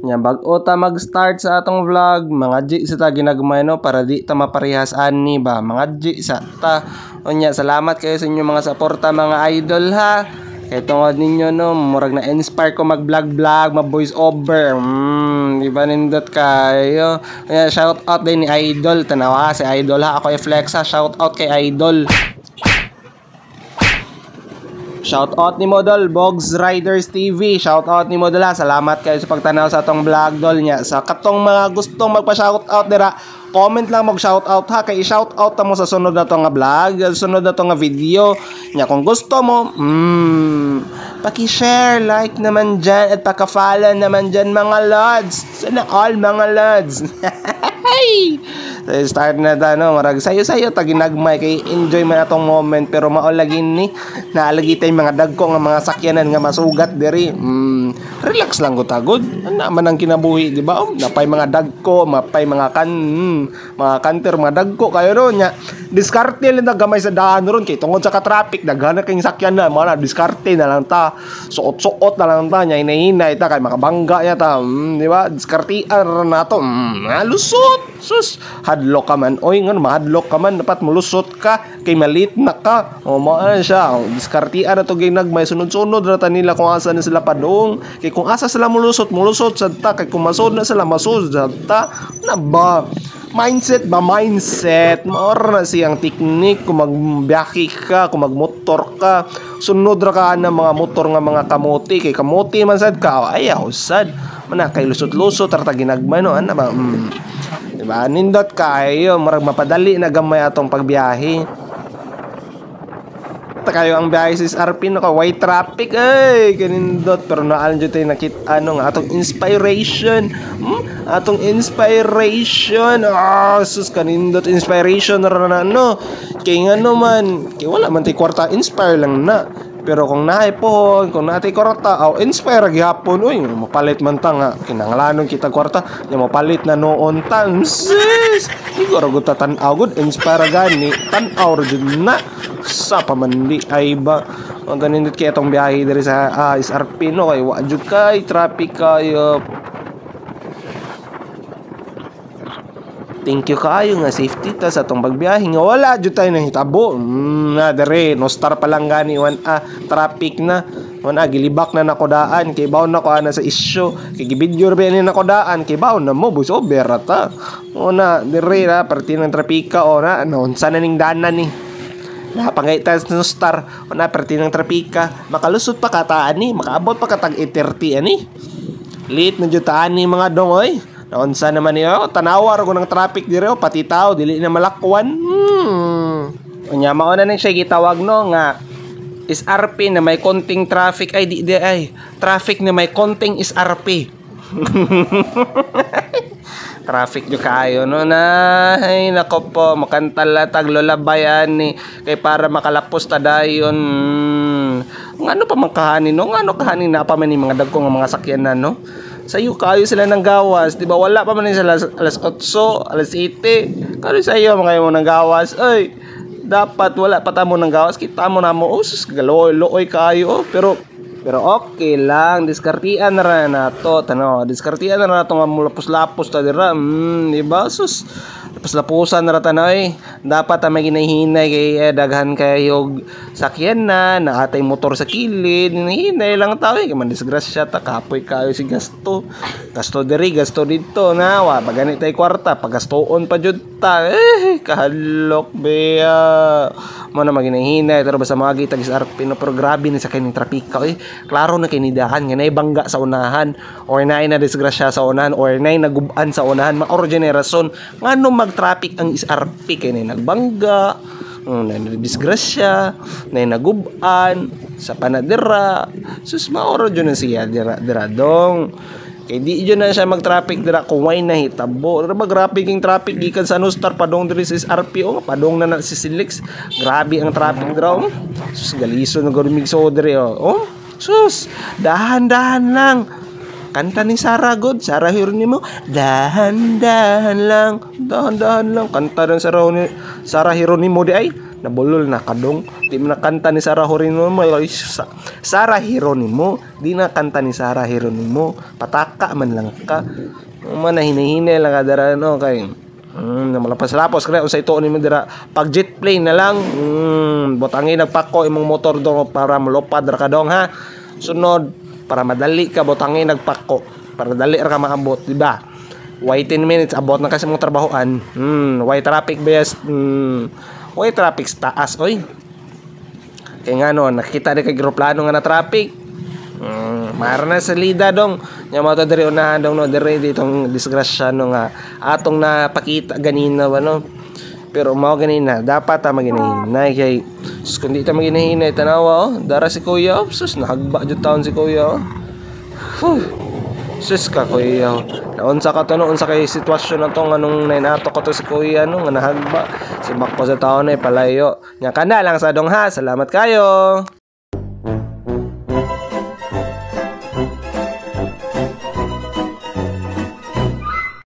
Nya bag-o ta mag-start sa atong vlog, mga G sa ta ginagmay, no, para di ta maparehas ani ba, mga G sa ta. Unya salamat kayo sa inyong mga suporta, mga idol, ha. Kay tungod ninyo, no, murag na inspire ko mag-vlog vlog, mag voice over. Di ba nindot kayo? Kaya shout out din ni Idol, tanawa si Idol ha, ako i-flex ha, shout out kay Idol. Shout out ni Modol, Bogs Riders TV. Shout out ni Modol ha. Salamat kayo sa pagtanaw sa atong vlog, dol niya. Sa katong mga gustong magpa-shout out dira, comment lang mag shout out ha, kay i-shout out ta mo sa sunod na to nga vlog, sunod na to nga video. Nya kung gusto mo, paki-share, like naman dyan at paka-follow naman dyan, mga lods. Sana all mga lods. So, start na ta, no, marag sayo-sayo ta ginagmay kay enjoy man atong moment, pero mao lagi ni naalagi tay mga dagko nga mga sakyanan nga masugat diri. Relax lang ko tagod. Ana man ang kinabuhi, di ba? Oh, napay mga dagko, mapay mga kan mga kanter, mga dagko kayo no nya. Diskarte lang ta gamay sa daan ron kay tungod sa ka-traffic daghan na kayong sakyanan, mga na diskarte na lang ta. Suot-suot na lang ta nya, hinay-hinay ta kay makabangga nya ta. Di ba? Diskartean ra nato. Lusot. Sus, hadlok ka man. Oy, ngano mahadlok ka man, dapat mulusot ka kay malit na ka. O mao na siya. Diskartean na to ginagmay, sunod-sunod ra ta nila kung asa na sila padung. Kay kung asa sila mulusot, mulusot sad ta, kay kung masud na sila, masud sad ta. Na ba? Mindset ba? Mindset. Mao na siyang teknik kung magbiyahe ka, kung magmotor ka. Sunod ra ka na mga motor nga mga kamote. Kay kamote man sad ka, ayaw sad. Mana kay lusot-lusot ra ta ginagmay, no? Ana ba? Diba? Nindot kayo, murag mapadali na gamay atong pagbiyahe. Kayo ang biyahe sa SRP, no, ka white traffic ay kanindot, pero naan jud tayo nakita ano nga atong inspiration. Atong inspiration, sus, kanindot inspiration ra na, no, kay ngano man kay wala man tay kwarta, inspire lang na. Pero kung naay pohon, kung naay kwarta, aw inspire gihapon, uy, mapalit man ta nga kinahanglanon kita kwarta, nya mapalit na noon ta. Sis, igor gud ta tan-aw gud, inspire gani, tan-aw ra jud na sa pamandi ay ba. Ang ganindot kay atong biyahe diri sa SRP, no, kay wa jud kay traffic kayo. Thank you kaayo nga safety ta sa atong pagbiyahe nga wala jud tayo nahitabo. Na dere no star pa lang gani 1A traffic na. 1A gilibak na nako daan kay baon nako ana sa isyu kay gibidyo ra ni nako daan kay baon na mo voice over ra ta. Una dere na parte ng trapika o na ano unsa na ning danan ni. Napangay ta sa star, una parte ng trapika, makalusot pa ka ta ani, makaabot pa ka tag 8:30 ani. Late na jud ta ani, mga dong, oy. Naunsa naman niyo, tanawa ra ko ng traffic dire, oh, pati tao dili na malakwan. Unya mao na ning siya gitawag, no, nga SRP na may konting traffic ay di di ay traffic na may konting SRP. Traffic jud kaayo, no, na ay nako po, makanta tag lullaby ani kay para makalapos ta dayon. Ngano pa man kahani, no, ngano kahani na pa man ni mga dagko nga mga sakyanan, no? Sayo kayo sila ng gawas, di ba? Wala pa man sila alas 8, alas 7. Kano sa iyo mga mo ng gawas? Ay, dapat wala pa tamo ng gawas, kita mo na mo, oh, sus, galoy, looy kayo, oh. Pero pero okay lang, diskartian na ra nato, tanaw, diskartian na ra nato nga mulapos-lapos ta dira, di ba? Sus, lapos-laposan na ra tanay. Dapat ta may ginahinay kay daghan kayo sakyan na, naatay motor sa kilid, hinahinay lang tao eh, kay man disgrasya ta, kapoy kayo si gasto. Gasto diri, gasto dito, na wa pag tay kwarta, pagastoon pa jud ta. Eh, kahadlok beya. Mo na maginahinay pero basta mga gitag SRP, no, pero grabe ni sa kining trapika eh. Klaro na kinidahan nga naay bangga sa unahan or naay na disgrasya sa unahan or naay naguban sa unahan, mao ra rason ngano mag-traffic ang SRP, kay naay nagbangga, naay disgrasya, naay naguban sa panadera. Sus, mao ra jud na siya dira dira dong. Kay di jud na siya mag-traffic dira kung way nahitabo. Dira ba grabe king traffic gikan sa Nustar padong diri sa SRP o padong na na si Silix. Grabe ang traffic dira. Oh. Sus, galiso na gud so diri oh. Oh, sus, dahan-dahan lang. Kanta ni Sarah God, Sarah Geronimo, dahan-dahan lang, dahan-dahan lang. Kanta ng Sarah, Sarah Geronimo di ay, nabulol na kadong. Di man na kanta ni Sarah Geronimo, Sarah Geronimo, di na kanta ni Sarah Geronimo, pataka man lang ka. Man na hinihinay lang ka dara, no, kay malapas-lapos kaya unsa ito nimo dira, pag jet plane na lang, butangin nagpako imong motor dong para molupad ra ka dong, ha. Sunod, para madali ka, butangin nagpako para dali ra ka maabot, di ba? Why 10 minutes, abot na kasi mong trabahoan. Why traffic best? Why traffic sa taas, oy? Kaya nga no, nakita ni kay eroplano nga na traffic. Mara na sa lida dong. Nya mo to diri unahan dong, no, diri ditong disgrasya, no, nga atong napakita ganina ba, no. Pero mao ganina, dapat ta maginahinay kay sus, kung di ta maginahinay, tanawa oh, dara si kuya oh, sus, nahagba jud taon si kuya oh. Whew. Sus ka kuya. Naunsa ka to, no, unsa kay sitwasyon na to nganong nainato ko to si kuya, no, nga nahagba. Si bako sa taon ay palayo. Nya kana lang sa dong, ha. Salamat kayo.